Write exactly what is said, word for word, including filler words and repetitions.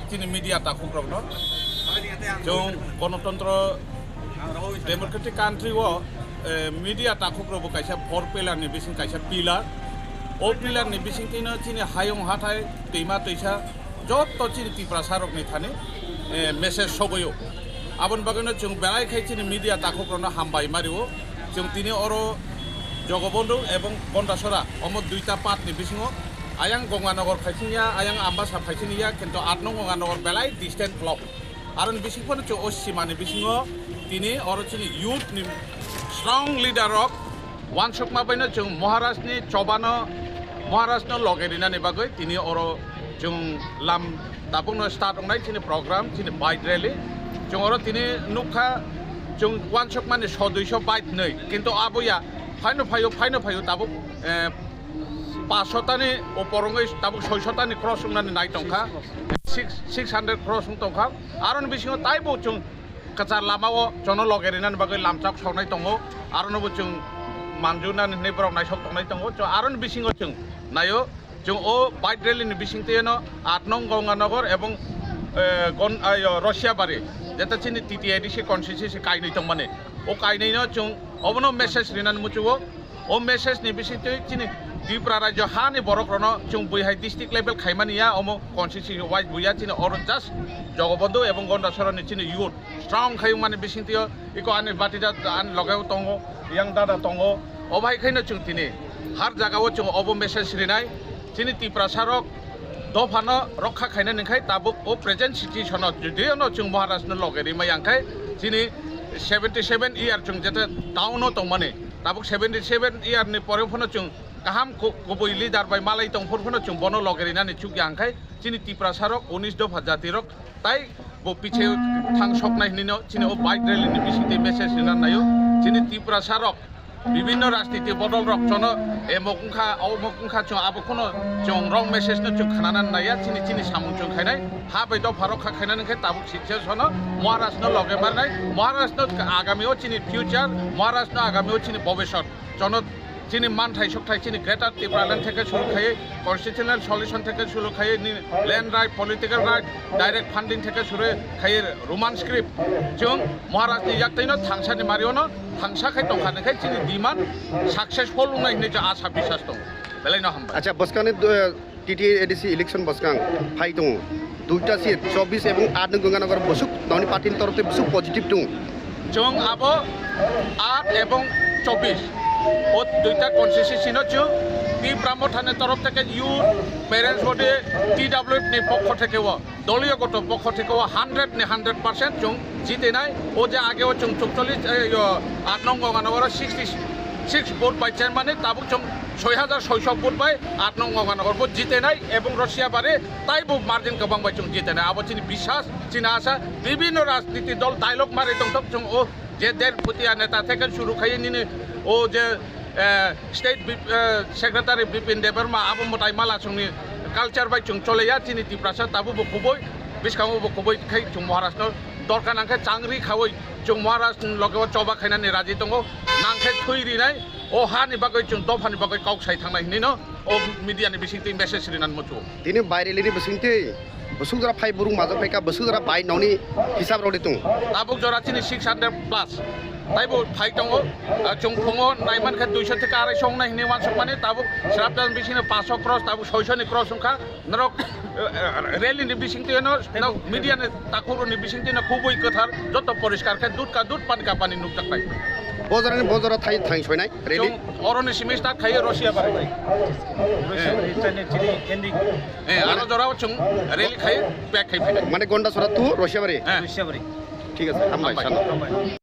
Chini media takhukrokno chwng Ganatantro democratic country o, eh, media takhukrokbo kaisa four pillar ni bising kaisa pillar. O pillar ni bisingtwino chini hayung hathai twima twisa jotto chini Tiprasarokni thani, eh, message sogoio. Aboni bagwino chwng belai khai chini media takhukrokno hambai mario. Chwng tini oro Jogobondhu ebong Gondasora omo duita part ni bisingo ayang Gonganagar phaisingya, ayang Ambasa phaisingya, kintu atno Gonganagar belai distant khwlok. Aroni bising phano chwng o simani bisingo tini oro chini youth ni strong leader rok uansukma baino chwng Maharaj ni chobano, Maharaj no loge rinani bagwi tini oro chwng lam tabukno start wngnai chini program, chini bike rally. Chwng oro tini nukha, chwng uansukmani so duiso bike nwi, kintu aboya phaino phaio, phaino phaio tabuk, eh, paanch sho tani opor wngwi tabuk soi sho tani cross wngnani nai tongkha, six, six hundred cross wng tongkha. Aroni bisingo taibo chwng kwchar lamao chwngno loge rinani bagwi lamchak soknai tongo, aronobo chwng manjunani hinwi borok naisok tongnai tongo. Chwng aroni bisingo chwng naio, chwng o bike rally ni bisingtwi no aat nong Gonganagar ebong, eh, Gon-, ayo, Rosiabari, jeta chini T T A D C constituency kainwi tongmani, o kainwi no chwng obono message rinani muchungo. O message ni bisingtwi chini Tripura rajyo hani borok rokno chwng buihai district level khaimani ya, omo constituency wise buya, chini oro just Jogobondhu ebong Gondasora ni chini youth strong khai mani bisingtwi o iko ani batija ani loge tongo, yang dada tongo, o bai khaino chwng tini har jaga o chwng obo message rinai. Chini Tiprasa rok dophano rokha khaina ningkhai tabuk o present situation o judiono chwng Maharaj no loge rimai yangkhai chini seventy seven year chwng jeta town o tongmani, tabuk seventy seven year ni pore phano chwng kaham ku-, kubui leader bai malai tong phuru phano chwng bono loge rinani chukya hwnkhe chini Tiprasa rok unis dopha jati rok tai bo piche thang soknai hinwi no chini o bike rally ni bisingtwi message rina naio. Chini Tiprasa rok bibinno rajniti bodol rok chono emok wngkha, omok wngkha, chwng abo kheno chwng wrong message no chwng khnana naiya, chini, chini samung chwng khainai, ha bai dopha rok kha khainani khe tabuk situation o Maharaj no loge marnai, Maharaj no agami o chini future, Maharaj no agami o chini bobisot, chono chini manthai sokthai chini Greater Tipraland theke suru khaiwi, constitutional solution theke suru khaiwi, ni land right, political right, direct funding theke suru khaiwi Roman script. Chwng Maharaj ni yaktwi no thangsa ni mario no thangsa khai tongkha, nangkhe chini demand successful wngnai hinwi chwng asa bisas tongo. Belai no hambai. Acha, bwskangni, eh, T T A D C election bwskang phai tongo. Duita seat, chobbish ebong aat nong Ganganagar bwswk noni party ni torof tei bwswk positive tongo. Chwng abo aat ebong chobbish, o duita constituency no chwng Tipra Motha ni torof theke youth, parents body, T W F ni pokho theke o doliyo goto pokho theke o hundred ni hundred percent chwng jitenai. O je age o chwng chukcholish, eh, yo, aat nong Ganganagar o sixty six vote bai chairman ni, tabuk chwng soi hajar soiso vote bai aat nong Ganganagar bo jitenai ebong Rosiabari taibo margin kwbang bai chwng jitenai. Abo chini bisas, chini asa, bibinno rajniti dol dialogue mari tongthok chwng o je der putia neta theke suru khai nini o je, eh, state bip-, eh, secretary Bipin Debbarma abo mwtai mala chwngni culture bai chwng choleya chini Tiprasa tabuk bo kubui bwskango bo kubui khai chwng Maharaj no dorkar nangkhe changri khaui chwng Maharaj ni loge o choba khainani raji tongo, nangkhe thwi rinai. O hani bagwi chwng dophani bagwi kok sai thangnai hinwi no o media ni bisingtwi message rinani muchungo. Tini bike rally ni bisingtwi bwswk jora phai burung majak phaikha, bwswk jora bai nokni hisab rok de tongo. Tabuk jora chini six hundred plus. Taibo phai tongo, ah, chwng phungo naimankha duiso theke arai so wngnai hinwi uansukmani, tabuk srapjani bisingni paanch so cross, tabuk soi so ni cross wngkha. Norok, eh, eh, rally ni bisingtwi no, no, media ni takhuk rok ni bisingtwi no kubui kwthar, joto poriskar khe dud ka dud, pani ka pani nukjaknai. Bojorani bojora thai thang soinai rally. Chwng oroni simi start khaio Rosiabari bai. Rosiabari chani chini ending. Eh, aro jorao chwng rally khai back khai phainai. Mane Gondasora to Rosiabari? Eh. Rosiabari. Thik ase, hambai, hambai. Sano. Hambai.